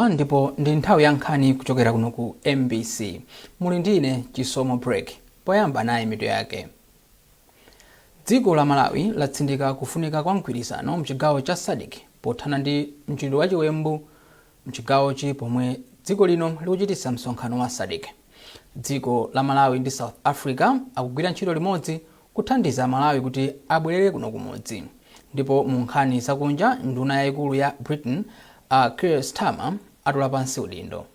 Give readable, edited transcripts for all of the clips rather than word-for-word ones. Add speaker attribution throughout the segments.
Speaker 1: Ndipo ndi nthawi ya nkhani kuchokera kuno ku MBC. Muli ndine Chisomo Break. Poyamba nayi mitu yake. Dziko la Malawi latsindika kufunika kwa mgwirizano mchigawo cha SADC pothana ndi mchitidwe wa chiwembu mchigawochi pomwe dziko lino likuchititsa msonkhano wa SADC. Dziko la Malawi ndi South Africa akugwira ntchito limodzi kuthandiza Amalawi kuti abwerere kuno kumudzi. Ndipo mu nkhani zakunja, nduna yayikulu ya Britain a Keir Starmer atula pansi udindo.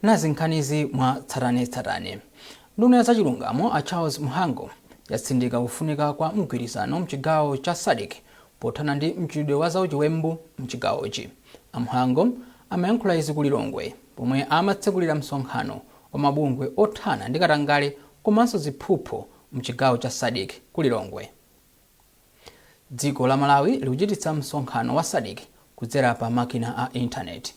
Speaker 1: Nazi nkhanizi mwa tsatanetsatane. Nduna ya zachilungamo a Charles Mhango yatsindika kufunika kwa mgwirizano mchigawo cha SADC pothana ndi mchitidwe wa zauchiwembu mchigawochi. A Mhango amayankhula izi ku Lilongwe pomwe amatsekulira msonkhano wa mabungwe othana ndi katangale komanso ziphuphu mchigawo cha SADC ku Lilongwe. Dziko la Malawi likuchititsa msonkhano wa SADC kudzera pa makina a intaneti.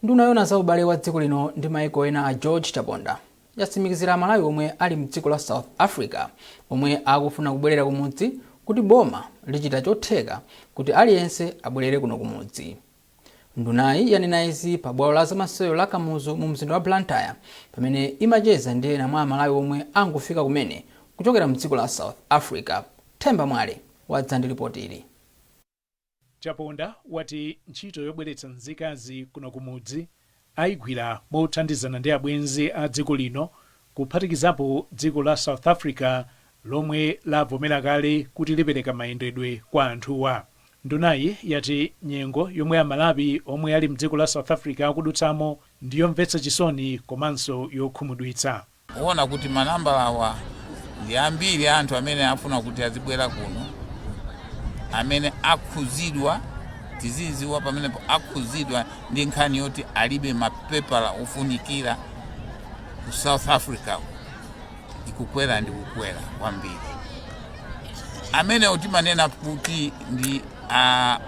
Speaker 1: Nduna yoona za ubale wa dziko lino ndi maiko ena a George Chaponda yatsimikizira Amalawi omwe ali mdziko la South Africa omwe akufuna kubwerera kumudzi kuti boma lichita chotheka kuti aliyense abwerere kuno kumudzi. Ndunayi yanena izi pa bwalo la zamasewero la Kamuzu mu mzinda wa Blantyre pamene imacheza ndi ena mwa Amalawi omwe angofika kumene kuchokera mdziko la South Africa. Themba Mwale wadza ndi ripoti ili.
Speaker 2: Chaponda wati ntchito yobweretsa nzikazi kuno kumudzi ayigwira mothandizana ndi abwenzi a dziko lino, kuphatikizapo dziko la South Africa lomwe lavomera kale kuti lipereka mayendedwe kwa anthuwa. Ndunayi yati nyengo yomwe Amalawi omwe ali mdziko la South Africa akudutsamo ndiyomvetsa chisoni komanso yokhumudwitsa.
Speaker 3: Uwona kuti manambala awa ndi ambiri anthu amene afuna kuti azibwera kuno, amene akhuzidwa, tiziziwa pamenepo, akhuzidwa ndi nkhani yoti alibe mapepala ofunikira ku South Africa, ikukwera ndi kukwera kwambiri. Amene timanena kuti ndi a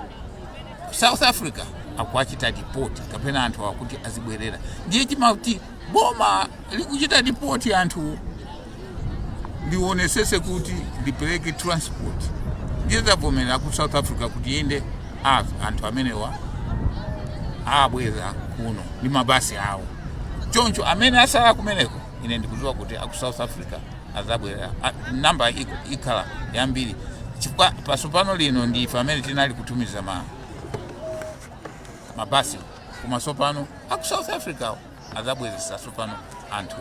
Speaker 3: South Africa akuachita deport kapena anthu akuti azibwerera, ndiye timati boma likuchita deport anthu lionesese kuti lipereke transport. Ndiye zavomera ku South Africa kuti inde, anthu amenewa abweza kuno ndi mabasi awo. Choncho amene asala kumeneko, ine ndikudziwa kuti aku South Africa azabwera, namba ikhala yambiri, chifukwa pasopano lino ndife amene tinali kutumiza mabasi, koma sopano aku South Africa azabwezesa sopano anthu.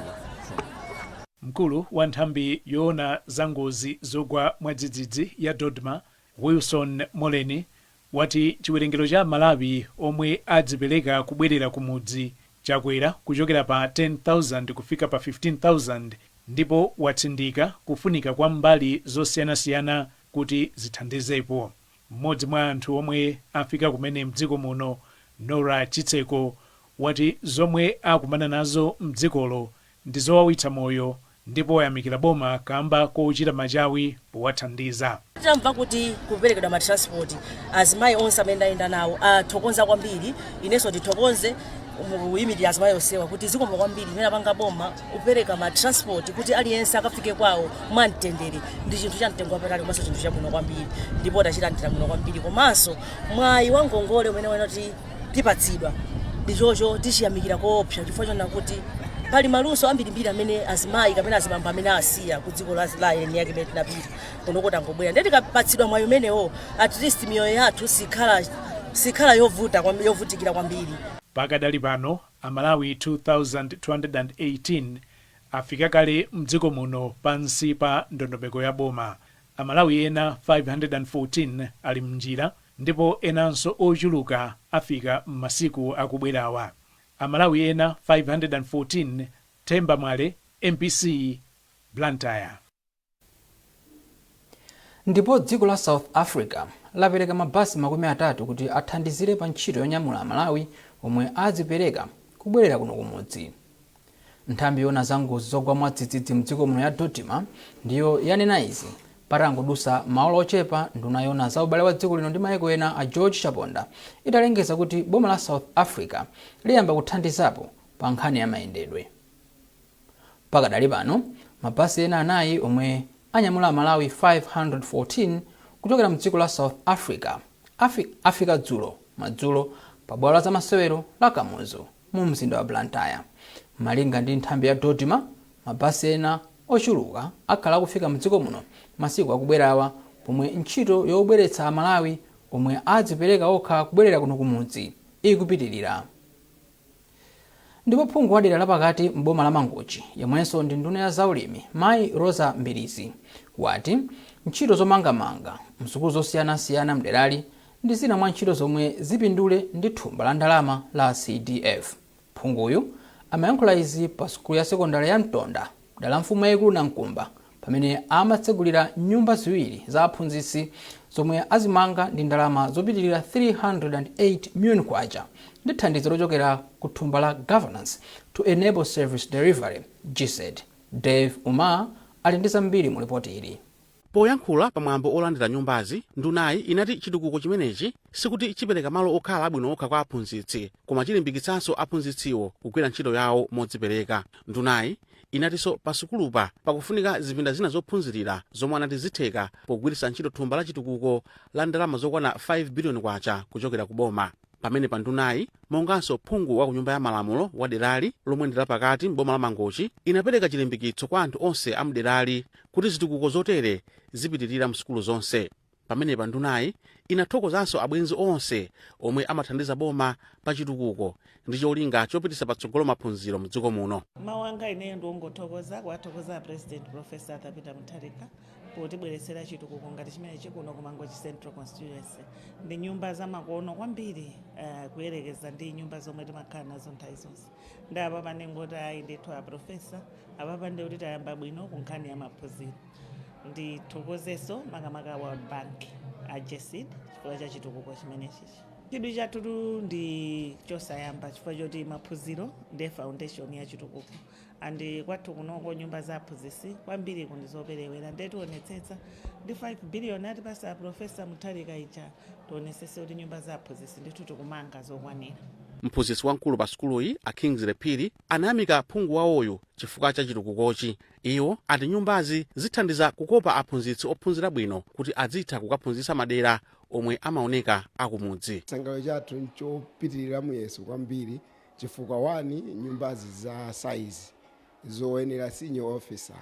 Speaker 2: Mkulu wa nthambi yoona za ngozi zogwa mwadzidzidzi ya DoDMA, Wilson Moleni, wati chiwerengero cha Malawi omwe adzipereka kubwerera kumudzi chakwera kuchokera pa 10,000 kufika pa 15,000, ndipo watsindika kufunika kwa mbali zosiyanasiyana kuti zithandizepo. Mmodzi mwa anthu omwe afika kumene mdziko muno, Nora Chitseko, wati zomwe akumana nazo mdzikolo ndi zowawitsa moyo, ndipo wayamikira boma kamba kochita machawi powathandiza.
Speaker 4: Tamva kuti kuperekedwa ma transport, azimayi onse amene ndayenda nawo athokoza kwambiri. Inenso ndithokoze kuyimirira azimayi onsewa kuti zikomo kwambiri imene apanga boma kupereka ma transport kuti aliyense akafike kwawo mwamtendere. Ndi chinthu cha mtengo wapatali komanso chinthu chabwino kwambiri, ndipo tachilandira bwino kwambiri. Komanso mwayi wa ngongole umene wena kuti tipatsidwa, ndichocho tichiyamikira koopsa, chifukwa chona kuti pali maluso ambirimbiri amene azimayi kapena azibambo amene asiya ku dziko la eni yake imene tinapita kuno tangobwera. Ndiye tikapatsidwa mwayi umenewo, at least miyoyo yathu sikhala yovuta yovutikira kwambiri.
Speaker 2: Pakadali pano Amalawi 2218 afika kale mdziko muno pansi pa ndondomeko ya boma. Amalawi ena 514 ali mnjira, ndipo enanso ochuluka afika m'masiku akubwerawa. Amalawi ena 514. Themba Mwale, MBC, Blantyre.
Speaker 1: Ndipo dziko la South Africa lapereka mabasi 30 kuti athandizire pa ntchito yonyamula Amalawi omwe adzipereka kubwerera kuno kumudzi. Nthambi yoona za ngozi zogwa mwadzidzidzi mdziko muno ya DoDMA ndiyo yanena izi Patangodusa maola ochepa nduna yoona za ubale wa dziko lino ndi mayiko ena a George Chaponda italengeza kuti boma la South Africa liyamba kuthandizapo pa nkhani ya mayendedwe. Pakadali pano mabasi ena 4 omwe anyamula Amalawi 514 kuchokera mdziko la South Africa afika dzulo madzulo pa bwalo la zamasewero la Kamuzu mu mzinda wa Blantyre. Malinga ndi nthambi ya DoDMA, mabasi ena ochuluka akhala akufika mdziko muno masiku akubwerawa, pomwe ntchito yobweretsa Amalawi omwe adzipereka okha kubwerera kuno kumudzi ikupitirira. Ndipo phungu wa dera lapakati m'boma la Mangochi, yemwenso ndi nduna ya zaulimi, Mayi Rosa Mbirizi, wati ntchito zomangamanga msukulu zosiyanasiyana mderali ndi zina mwa ntchito zomwe zipindule ndi thumba la ndalama la CDF. Phunguyu amayankhula izi pa sukulu ya sekondari ya Mtonda, dala mfumu yayikulu Nankumba, pamene amatsegulira nyumba 2 za aphunzitsi zomwe azimanga ndi ndalama zopitirira 308 million kwacha ndi thandizo lochokera ku thumba la Governance to Enable Service Delivery, GESD. Dave Umar ali ndi zambiri mu ripoti ili.
Speaker 5: Poyankhula pamwambo olandira nyumbazi, ndunayi inati chitukuko chimenechi sikuti chipereka malo okhala abwino okha kwa aphunzitsi, koma chilimbikitsanso aphunzitsiwo kugwira ntchito yawo modzipereka. Ndunayi inatinso pasukulupa pakufunika zipinda zina zophunzirira, zomwe anati zitheka pogwiritsa ntchito thumba la chitukuko la ndalama zokwana 5 biliyoni kwacha kuchokera ku boma. Pamene pa ndunayi, monganso phungu wa ku Nyumba ya Malamulo wa derali lomwe ndi lapakati m'boma la Mangochi, inapereka chilimbikitso kwa anthu onse a mderali kuti zitukuko zotere zipitirira msukulu zonse. Pamenepa ndunayi inathokozanso abwenzi onse omwe amathandiza boma pa chitukuko ndi cholinga chopititsa patsogolo maphunziro mdziko muno.
Speaker 6: Mawu anga ineyo ndiwongothokoza, kuwathokoza President Professor Arthur Peter Mutharika potibweretsera chitukuko ngati chimenechi kuno ku Mangochi Central Constituency. Ndi nyumba zamakono kwambiri kuyerekeza ndi nyumba zomwe timakhala nazo nthawi zonse. Ndi apapa ndingoti ayi ndithu, a Professor, apapa ndi kuti tayamba bwino ku nkhani ya maphunziro. Ndithokozenso makamaka World Bank, a GESD, chifukwa cha chitukuko chimenechichi. Chidwi chathutu ndi chosayamba, chifukwa choti maphunziro ndiye foundation ya chitukuko, and kwathu kunoko nyumba za aphunzitsi kwambiri kundi zoperewera. Ndiye tionetsetsa ndi 5 billion atipasa Professor Mutharika ija, tionetsetse kuti nyumba za aphunzitsi ndithu tikumanga zokwanira.
Speaker 5: Mphunzitsi wamkulu pa sukuluyi, a Kingsley Phiri, anayamika phungu wawoyo chifukwa cha chitukukochi. Iwo ati nyumbazi zithandiza kukopa aphunzitsi ophunzira bwino kuti adzitha kukaphunzitsa madera omwe amaoneka akumudzi.
Speaker 7: Chisangalalo chathu nchopitirira muyeso kwambiri, chifukwa 1, nyumbazi za size zoyenera senior officer,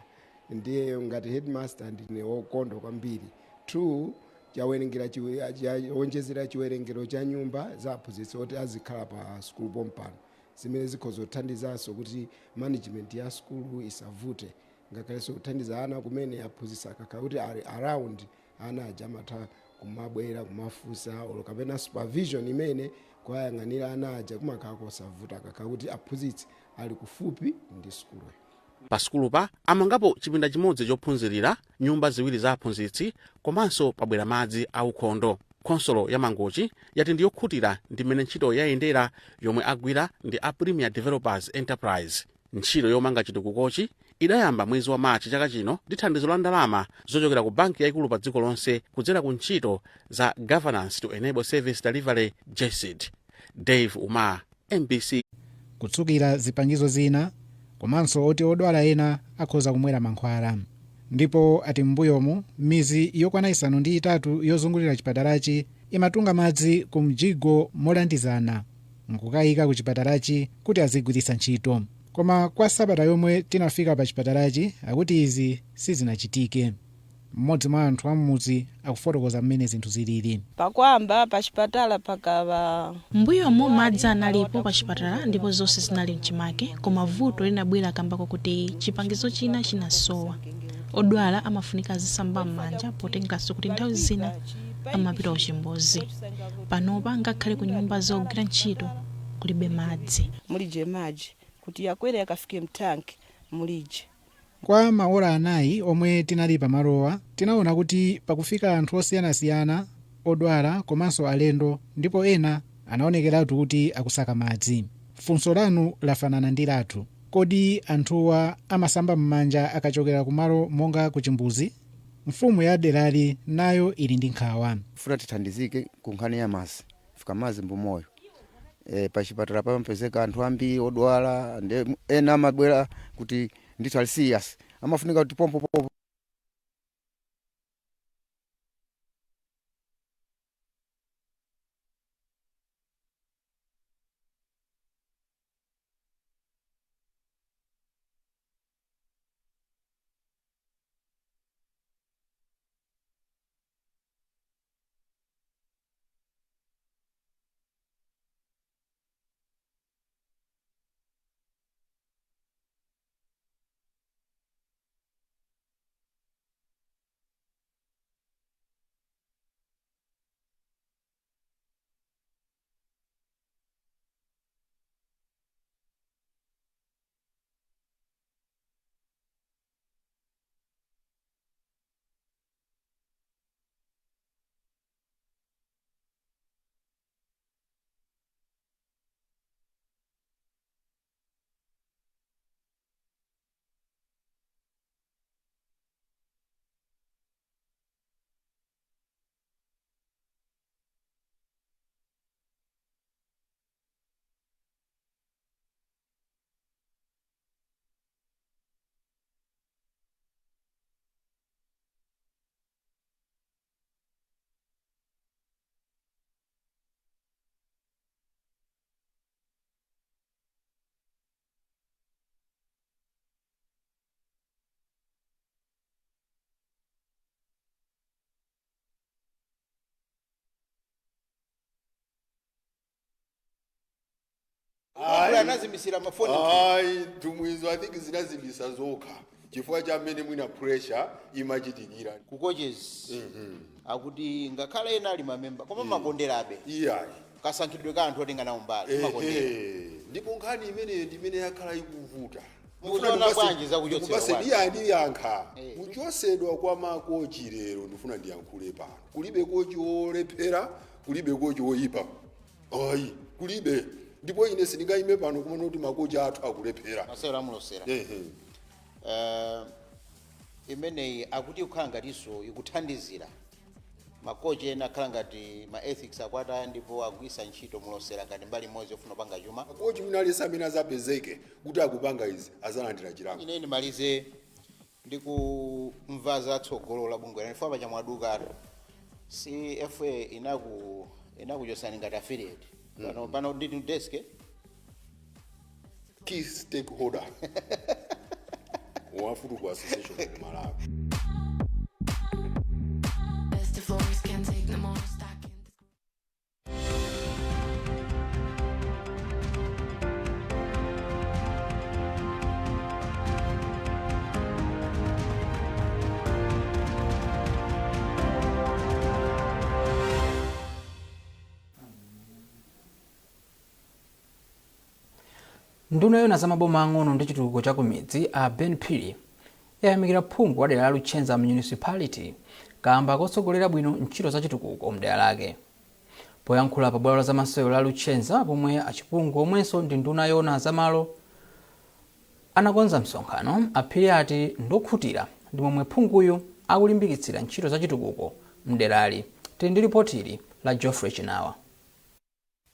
Speaker 7: ndiye ngati headmaster ndine wokondwa kwambiri. 2, chawerengera, chawonjezera chiwerengero cha nyumba za aphunzitsi oti azikhala pa sukulu pompano, zimene zikhoza kuthandizanso kuti management ya sukulu isavute, ngakhalenso kuthandiza ana kumene aphunzitsi akakhala kuti ali around, ana aja amatha kumabwera kumafunsa olo kapena supervision imene kuwayang'anira ana aja kumakhala kosavuta akakhala kuti aphunzitsi ali kufupi ndi sukuluyo.
Speaker 5: Pa sukulupa amangapo chipinda chimodzi chophunzirira, nyumba 2 za aphunzitsi, komanso pabwera madzi aukhondo. Khonsolo ya Mangochi yati ndiyokhutira ndi mmene ntchito yayendera, yomwe agwira ndi a Premier Developers Enterprise. Ntchito yomanga chitukukochi idayamba mwezi wa Machi chaka chino ndi thandizo la ndalama zochokera ku banki yayikulu pa dziko lonse kudzera ku ntchito za Governance to Enable Service Delivery, GESD. Dave Umar, MBC.
Speaker 8: Kutsukira zipangizo zina komanso oti odwala ena akhoza kumwera mankhwala. Ndipo ati m'mbuyomu midzi yokwana 3 yozungulira chipatalachi imatunga madzi ku mjigo molandizana nkukayika ku chipatalachi kuti azigwiritsa ntchito, koma kwa sabata yomwe tinafika pa chipatalachi akuti izi sizinachitike. Mmodzi mwa anthu am'mudzi akufotokoza mmene zinthu zilili.
Speaker 9: Pakwamba pachipatala pakava.
Speaker 10: Mbuyomu madzi analipo pa chipatala ndipo zonse zinali mchimake, koma vuto linabwera kambako kuti chipangizo china chinasowa. Odwala amafunika azisamba m'manja, potengeranso kuti nthawi zina amapita kuchimbuzi. Panopa ngakhale ku nyumba zogwira ntchito kulibe madzi.
Speaker 9: Mulije madzi kuti yakwere yakafike mtanki mulije.
Speaker 8: Kwa maola 4 omwe tinali pamalowa, tinaona kuti pakufika anthu osiyanasiyana, odwala komanso alendo, ndipo ena anaonekeratu kuti akusaka madzi. Funso lanu lafanana ndi lathu: kodi anthuwa amasamba m'manja akachokera kumalo monga kuchimbuzi? Mfumu ya derali nayo ili ndi nkhawa.
Speaker 11: Funa tithandizike ku nkhani ya mazi, fika mazi mbumoyo. Pachipatala pamapezeka anthu ambiri odwala, nde ena amabwera kuti ndithu ali serious, amafunika kuti pompo pompo.
Speaker 12: Anazimisira mafoni.
Speaker 13: Ayi, nthumwizo, I think zinazimisa zokha chifukwa cha mmene mwina pressure imachitikira.
Speaker 12: Ku coaches akuti ngakhale ena ali mamemba koma makonderabe.
Speaker 13: Iyayi.
Speaker 12: Kasankhidwe ka anthu otenga nawo mbali makondera.
Speaker 13: Ndipo nkhani imeneyo ndi imene yakhala ikuvuta.
Speaker 12: Mukuona bwanji za kuchotsedwa kwake?
Speaker 13: Iya, ndiyankha. Kuchosedwa kwa makochi lero, ndifuna ndiyankhule pano, kulibe kochi wolephera, kulibe kochi woyipa, ayi, kulibe. Ndipo ine sindingayime pano kumene kuti makochi athu akulephera.
Speaker 12: Masewero amulosera. Imeneyi akuti ikukhala ngatinso ikuthandizira makochi ena akhala ngati ma ethics akwata, ndipo agwisa ntchito mulosera ngati mbali imodzi yofuna kupanga chuma.
Speaker 13: Kochi wina aliyense amene azapezeke kuti akupanga izi azalandira chilango.
Speaker 12: Ine ndimalize ndikumva za tsogolo la bungwe lanu pacha mwadukatu CFA inakuchosani ngati affiliate pano pano nditi desk, eh?
Speaker 13: Key stakeholder wa Football Association of Malawi.
Speaker 14: As the floors can't take no more stacking.
Speaker 1: Nduna yoona za maboma ang'ono ndi chitukuko cha kumidzi, a Ben Phiri, yayamikira phungu wa dera la Luchenza Municipality kamba kotsogolera bwino ntchito za chitukuko mdera lake. Poyankhula pa bwalo la zamasewero la Luchenza pomwe achipungu omwenso ndi nduna yoona zamalo anakonza msonkhano, aphiri ati ndokhutira ndi momwe phunguyu akulimbikitsira ntchito za chitukuko mderali. Tili ndi ripotili la Geoffrey Chinawa.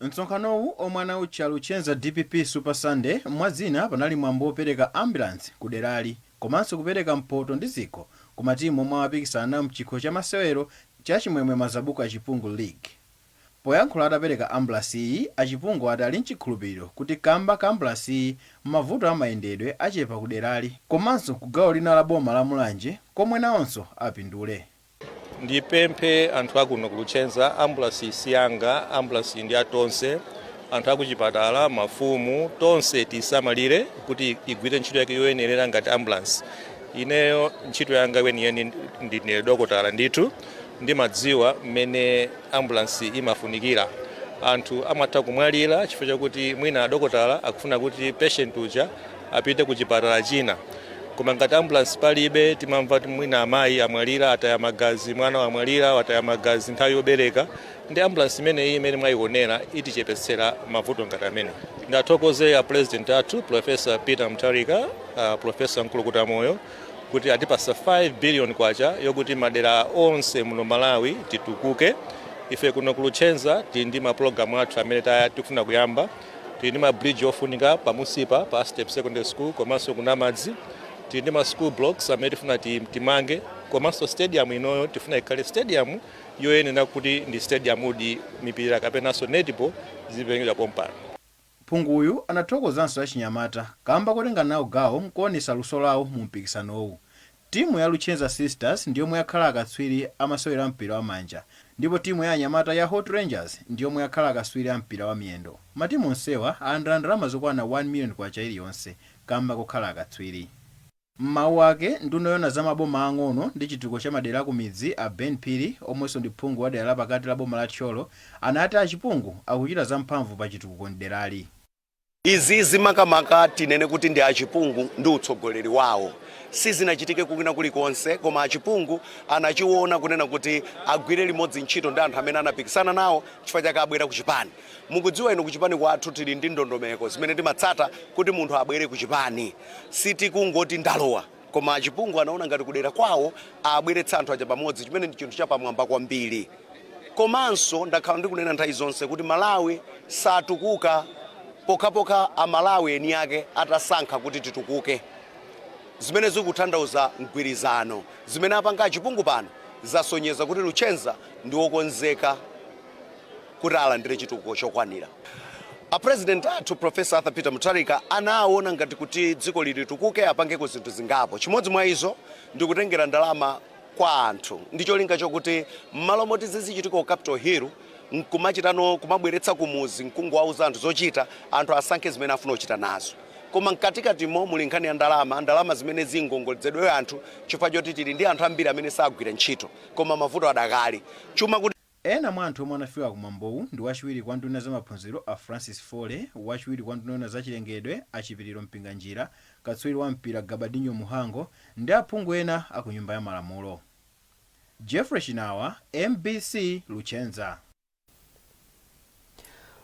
Speaker 15: Msonkhanowu, omwe anawutcha Luchenza DPP Super Sunday, mwazina panali mwambo wopereka ambulance ku derali komanso kupereka mphoto ndi zikho ku matimu omwe amapikisana mchikho cha masewero cha Chimwemwe Mazabuka Chipungu League. Poyankhula atapereka ambulance iyi, achipungu ati ali mchikhulupiriro kuti kamba ka ambulance iyi mavuto amayendedwe achepa ku derali komanso ku gawo lina la boma la Mulanje komwe nawonso apindule.
Speaker 16: Ndipemphe anthu akuno ku Luchenza, ambulance siyanga, ambulance ndi atonse, anthu akuchipatala, mafumu, tonse tisamalire kuti igwire ntchito yake yoyenerera ngati ambulance. Ineyo ntchito yanga yeniyeni ndine dokotala, ndithu ndimadziwa mmene ambulance imafunikira. Anthu amatha kumwalira chifukwa chakuti mwina adokotala akufuna kuti patient uja apite ku chipatala china, koma ngati ambulance palibe, timamva kuti mwina amayi amwalira, ataya magazi, mwana wamwalira, wataya magazi nthawi yobereka. Ndi ambulance imeneyi imene mwayionera itichepetsera mavuto ngati amene. Ndathokoze a president athu, Professor Peter Mutharika, Professor Nkulukuta Moyo, Kuti atipasa 5 billion kwacha yokuti madera onse muno Malawi titukuke. Ife kuno ku Luchenza tili ndi mapulogalamu athu amene tikufuna kuyamba. Tili ndi ma bridge ofunika pamusipa pa Step Secondary School, komanso kuna madzi. Tili ndi ma school blocks amene tifuna timange, komanso stadium inoyo tifuna ikhale stadium yoyenera kuti ndi stadium udi mipira kapenanso netball zipengedwa pompano.
Speaker 15: Phunguyu anathokozanso achinyamata kamba kotenga nawo gawo nkuonesa luso lawo mu mpikisanowu. Timu ya Luchenza Sisters ndiyomwe yakhala akatswiri amasewera mpira wa manja, ndipo timu ya anyamata ya Hot Rangers ndiyomwe yakhala akatswiri a mpira wa miyendo. Matimu onsewa alandira ndalama zokwana 1 million kwacha iliyonse kamba kokhala akatswiri. M'mawu ake, nduna yoona za maboma ang'ono ndi chitukuko cha madera akumidzi a Ben Phiri, omwenso ndi phungu wa dera lapakati la boma la Thyolo, anati achipungu akuchita zamphamvu pa chitukuko mderali.
Speaker 17: Izi zimakamaka tinene kuti ndi achipungu ndi utsogoleri wawo. Sizinachitike kwina kulikonse, koma achipungu anachiona kunena kuti agwire limodzi ntchito ndi anthu amene anapikisana nawo, chifukwa chake abwera ku chipani. Mukudziwa inu, ku chipani kwathu tili ndi ndondomeko zimene timatsata kuti munthu abwere ku chipani. Sitikungoti ndalowa, koma achipungu anaona ngati kudera kwawo abweretsa anthu aja pamodzi, chimene ndi chinthu chapamwamba kwambiri. Komanso ndakhala ndikunena nthawi zonse kuti Malawi satukuka pokhapokha Amalawi eni ake atasankha kuti titukuke, zimene zikutanthauza mgwirizano. Zimene apanga achipungu pano zasonyeza kuti Luchenza ndi wokonzeka kuti alandire chitukuko chokwanira. A President athu, Professor Arthur Peter Mutharika, anaona ngati kuti dziko litukuke apangeko zinthu zingapo. Chimodzi mwa izo ndikutengera ndalama kwa anthu ndi cholinga chokuti m'malo moti zizichitika ku Capitol Hill nkumachitano kumabweretsa kumuzi nkungowauza anthu zochita, anthu asankhe zimene afuna kuchita nazo. Koma mkatikatimo muli nkhani ya ndalama, ndalama zimene zingongolezedwe anthu chifukwa choti tili ndi anthu ambiri amene sagwira ntchito, koma mavuto adakali chuma kuti
Speaker 15: Ena mwa anthu omwe anafika kumwambowu ndi wachiwiri kwa nduna za maphunziro a Francis Fole, wachiwiri kwa nduna za chilengedwe a Chipiliro Mpinganjira, katswiri wa mpira Gabadinho Mhango ndi aphungu ena aku Nyumba ya Malamulo. Jeffrey Chinawa, MBC, Luchenza.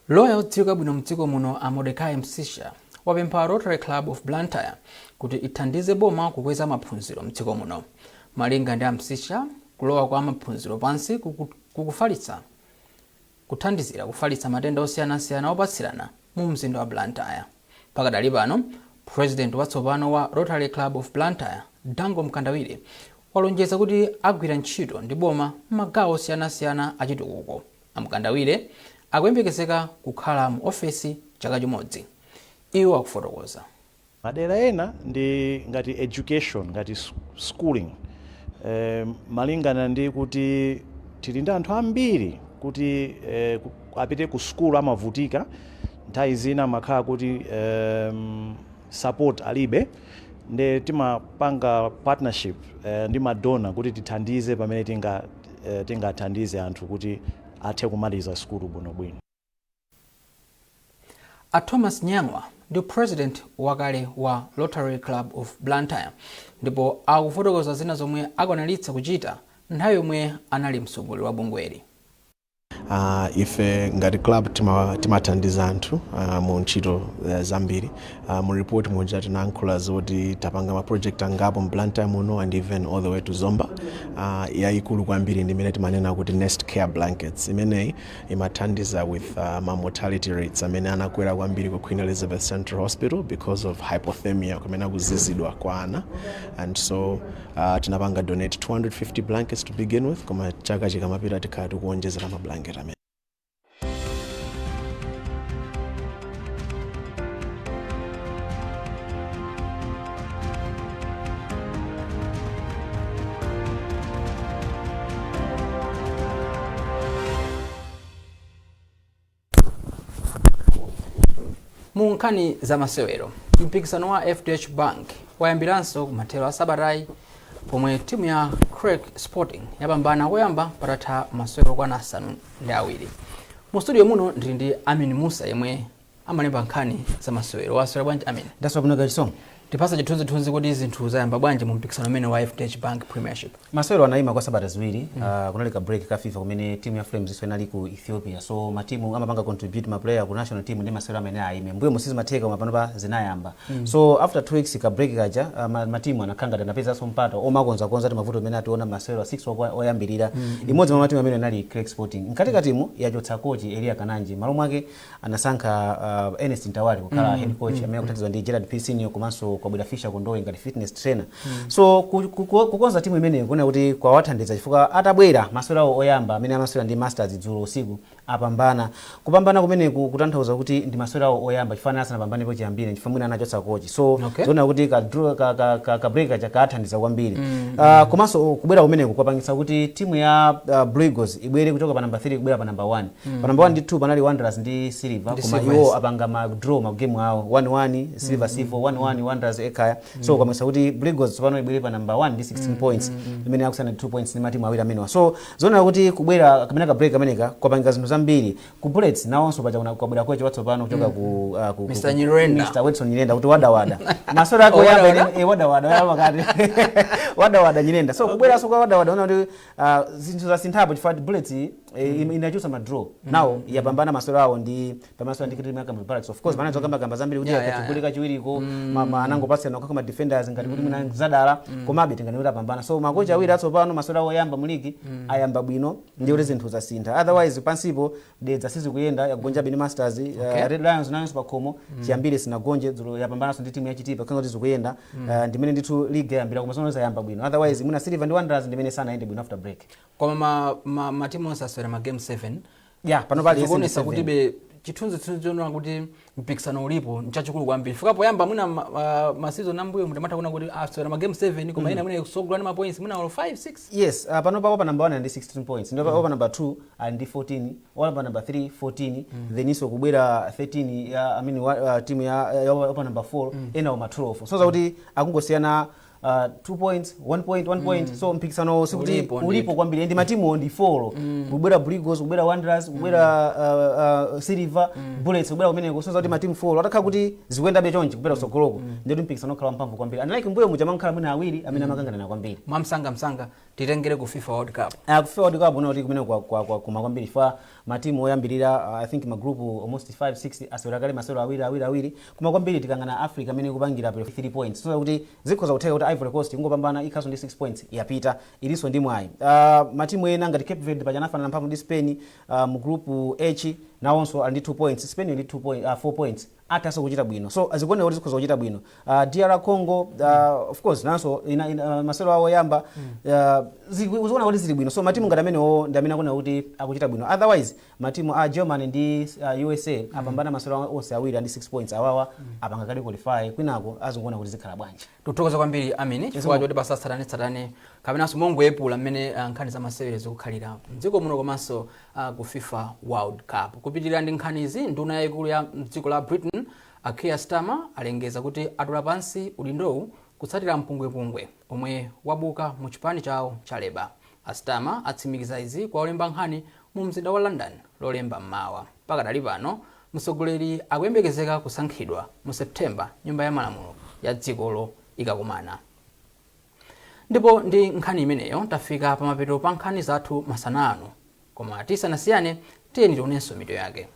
Speaker 1: Loya odziwika bwino mdziko muno a Mordecai Msisha wapempha Rotary Club of Blantyre kuti ithandize boma kukweza maphunziro mdziko muno. Malinga ndi a Msisha, kulowa kwa maphunziro pansi kukufalitsa kuthandizira kufalitsa matenda osiyanasiyana opatsirana mu mzinda wa Blantyre. Pakadali pano, president watsopano wa Rotary Club of Blantyre, Dango Mkandawire, walonjeza kuti agwira ntchito ndi boma m'magawo osiyanasiyana achitukuko. A Mkandawire akuyembekezeka kukhala mu ofesi chaka chimodzi. Iwo akufotokoza.
Speaker 18: Madera ena ndi ngati education, ngati schooling, malingana ndi kuti tili ndi anthu ambiri kuti apite ku school amavutika. Nthawi zina amakhala kuti support alibe, nde timapanga partnership ndi ma donor kuti tithandize pamene tingathandize anthu kuti athe kumaliza sukulu bwinobwino.
Speaker 1: A Thomas Nyang'wa ndi president wakale wa Rotary Club of Blantyre ndipo akufotokoza zina zomwe akwaniritsa kuchita nthawi yomwe anali mtsogoleri wa bungweli.
Speaker 19: Ife ngati club timathandiza anthu mu ntchito zambiri. Mu report muja tinayankhula zoti tapanga ma project angapo mu Blantyre muno and even all the way to Zomba. Yayikulu kwambiri ndi imene timanena kuti Nest Care Blankets. Imeneyi imathandiza with ma mortality rates amene anakwera kwambiri ku Queen Elizabeth Central Hospital because of hypothermia, kumene kuzizidwa kwa ana. And so tinapanga donate 250 blankets to begin with, koma chaka chikamapita tikhala tikuonjezera ma blanket amene.
Speaker 1: Mu nkhani za masewero, mpikisano wa FDH Bank wayambiranso kumathero a sabatayi pomwe timu ya Creck Sporting yapambana koyamba patatha masewero okwana 7. Mu studio muno ndili ndi Amin Musa yemwe amalemba nkhani za masewero. Waswera bwanji, Amin?
Speaker 20: Ndaswera bwino, Chisomo.
Speaker 1: Tipasa chithunzithunzi kuti zinthu zayamba bwanji mu mpikisano umene wa FDH Bank Premiership.
Speaker 20: Masewero anayima kwa sabata 2. Kunali ka break ka FIFA kumene timu ya Flames iso inali ku Ethiopia, so matimu amapanga contribute ma player ku national team ndi masewero amene ayime. Mbuyo musizimatheka, koma panopa zinayamba. So after 2 weeks ka break kaja, matimu anakhala ngati anapezanso mpata omakonzakonza ti mavuto amene ationa masewero 6 oyambirira. Imodzi mwa matimu amene anali Creck Sporting. Mkatikatimu yachotsa coach Elia Kananji, malo mwake anasankha Ernest Ntawali kukhala head coach, amene akuthandizidwa ndi Gerard P Senior, komanso kwabwera Fisher Kondowe ngati fitness trainer. So kukonza timu imeneyi kuona kuti kwawathandiza, chifukwa atabwera masewero awo oyamba amene amasewera ndi Masters dzulo usiku apambana. Kupambana kumeneku kutanthauza kuti ndi masewero awo oyamba, chifukwa asanapambanepo chiyambire, chifukwa mwina anachotsa coach. So zoona kuti ka, draw- ka, ka, ka, ka break kaja kathandiza kwambiri. Komanso kubwera kumeneku kwapangitsa kuti timu ya Blue Eagles ibwere kuchoka pa number 3 kubwera pa number 1. Pa number 1 ndi 2 panali Wanderers ndi Silver,
Speaker 1: Ndi
Speaker 20: koma
Speaker 1: Silver,
Speaker 20: iwo
Speaker 1: yes.
Speaker 20: apanga ma draw ma game awo, 1-1 Silver, C4 1-1 Wanderers Ekhaya. So kwapangitsa kuti Blue Eagles tsopano ibwere pa number 1 ndi 16 points, imene akusiyana ndi 2 points ndi matimu awiri amenewa. So zoona kuti kubwera kamene ka break kameneka kwapangika zinthu zambiri. Ku Bullets nawonso paja kwabwera coach watsopano kuchoka ku
Speaker 1: Mr. Nyirenda.
Speaker 20: Mr. Watson Nyirenda, kuti wadawada masewero ake
Speaker 1: Oh,
Speaker 20: oyamba.
Speaker 1: wadawada?
Speaker 20: Wadawada wakati wadawada Nyirenda. So kubweranso kwa wadawada ona kuti zinthu zasinthapo, chifukwa Bullets inachotsa ma draw, now yapambana masewero awo ndi pamasewero ndi timu ya Kamuzu Barracks. Of course panali zokambakamba zambiri kuti akachigoli kachiwiriko anangopatsana kwa ma defenders ngati kuti mwina zadala, komabe tingani kuti apambana. So makocha awiri atsopano masewero awo oyamba mu ligi ayamba bwino, ndi kuti zinthu zasintha. Otherwise pansipo Dedza sizikuyenda, yakugonja bini Masters. Red Lions nayonso pakhomo chiyambire sinagonje, dzulo yapambananso ndi timu ya Chitipa, kanga kuti zikuyenda. Ndimene ndithu league yayambira, koma zono zayamba bwino. Otherwise mwina Silver ndi Wanderers ndimene sanayende bwino after break.
Speaker 1: Koma matimu onse asewera ma game 7.
Speaker 20: Yeah, pano pali
Speaker 1: zikuonesa
Speaker 20: 7.
Speaker 1: kuti be chithunzithunzi chonena kuti mpikisano ulipo nchachikulu kwambiri. Fika poyamba mwina ma season ambuyo mutamatha kuona kuti asewera ma game 7, koma ena mwina ikusogola ndi ma points mwina olo 5 6.
Speaker 20: Yes, pano pa number 1 ali ndi 16 points, ndipo pa number 2 ali ndi 14, wala pa number 3 14, then iso kubwera 13 ya, I mean, timu ya pa number 4, ena oma 12. So zakuti akungosiyana 2 points, 1 point, 1 point. So mpikisano sikuti
Speaker 1: Ulipo,
Speaker 20: ulipo
Speaker 1: ndithu.
Speaker 20: kwambiri, ndi matimu ndi 4, kubwera Blue Eagles, kubwera Wanderers, kubwera Silver, Bullets, kubwera kumeneko. So zakuti matimu 4 atakhala kuti zikuyendabe chonchi kupita kutsogoloko, ndikuti mpikisano ukhala wamphamvu kwambiri, unlike mbuyo muja mankhala mwina awiri amene amakanganana kwambiri.
Speaker 1: Mwamsangamsanga titengere ku FIFA World Cup.
Speaker 20: Ku FIFA World Cup unoti kumene kwa kuma kwambiri fa matimu oyambirira, I think magrupu almost 5 6 asewera kale masewero awiri awiri awiri. Koma kwambiri tikangana Africa amene ikupangira pa 3 points, so kuti zikhoza kutheka kuti Ivory Coast ingopambana ikhaso ndi 6 points, yapita, ilinso ndi mwayi. Matimu ena ngati Cape Verde paja anafanana mphamvu ndi Spain mu group H, nawonso ali ndi 2 points, Spain ndi 2 point, 4 points, athanso kuchita bwino. So zikuoneka kuti zikhoza kuchita bwino. DR Congo, of course nanso masewero awo oyamba, zikuona kuti zili bwino. So matimu ngati amenewo ndi amene akuona kuti akuchita bwino. Otherwise matimu a Germany ndi USA apambana masewero awo onse awiri ndi 6 points, awawa apanga kale qualify, kwinako azikuona kuti zikhala bwanji.
Speaker 1: Tikuthokoza kwambiri amene chifukwa choti pasatsatanetsatane kapenanso mongoyepula mmene nkhani za masewero zikukhalira mdziko muno komanso ku FIFA World Cup. Kupitirira ndi nkhanizi, nduna yayikulu ya mdziko la Britain a Keir Starmer alengeza kuti atula pansi udindowu kutsatira mpungwepungwe omwe wabuka mu chipani chawo cha Labour. A Starmer atsimikiza izi kwa olemba nkhani mu mzinda wa London Lolemba mmawa. Pakadali pano mtsogoleri akuyembekezeka kusankhidwa mu September nyumba ya malamulo ya dzikolo ikakumana. Ndipo ndi nkhani imeneyo tafika pamapeto pa nkhani zathu masana ano, koma tisanasiyane tiyeni tionenso mitu yake.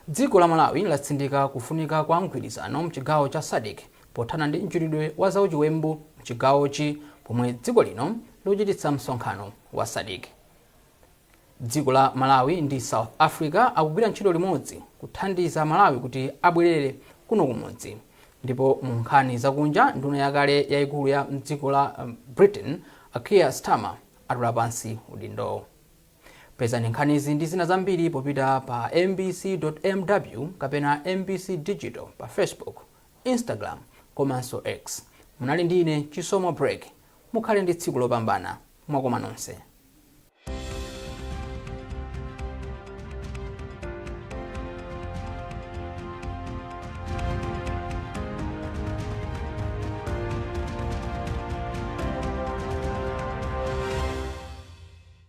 Speaker 1: Dziko la Malawi latsindika kufunika kwa mgwirizano mchigawo cha SADC pothana ndi mchitidwe wa zauchiwembu mchigawochi, pomwe dziko lino likuchititsa msonkhano wa SADC. Dziko la Malawi ndi South Africa akugwira ntchito limodzi kuthandiza Malawi kuti abwerere kuno kumudzi. Ndipo mu nkhani zakunja, nduna yakale yayikulu ya mdziko la Britain a Keir Starmer atula pansi udindo. Pezani nkhanizi ndi zina zambiri popita pa mbc.mw kapena MBC Digital pa Facebook, Instagram komanso X. Munali ndi ine Chisomo Break. Mukhale ndi tsiku lopambana. Mwakoma nonse.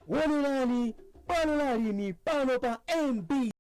Speaker 21: Wonerani Bwalo la Alimi pano pa MB.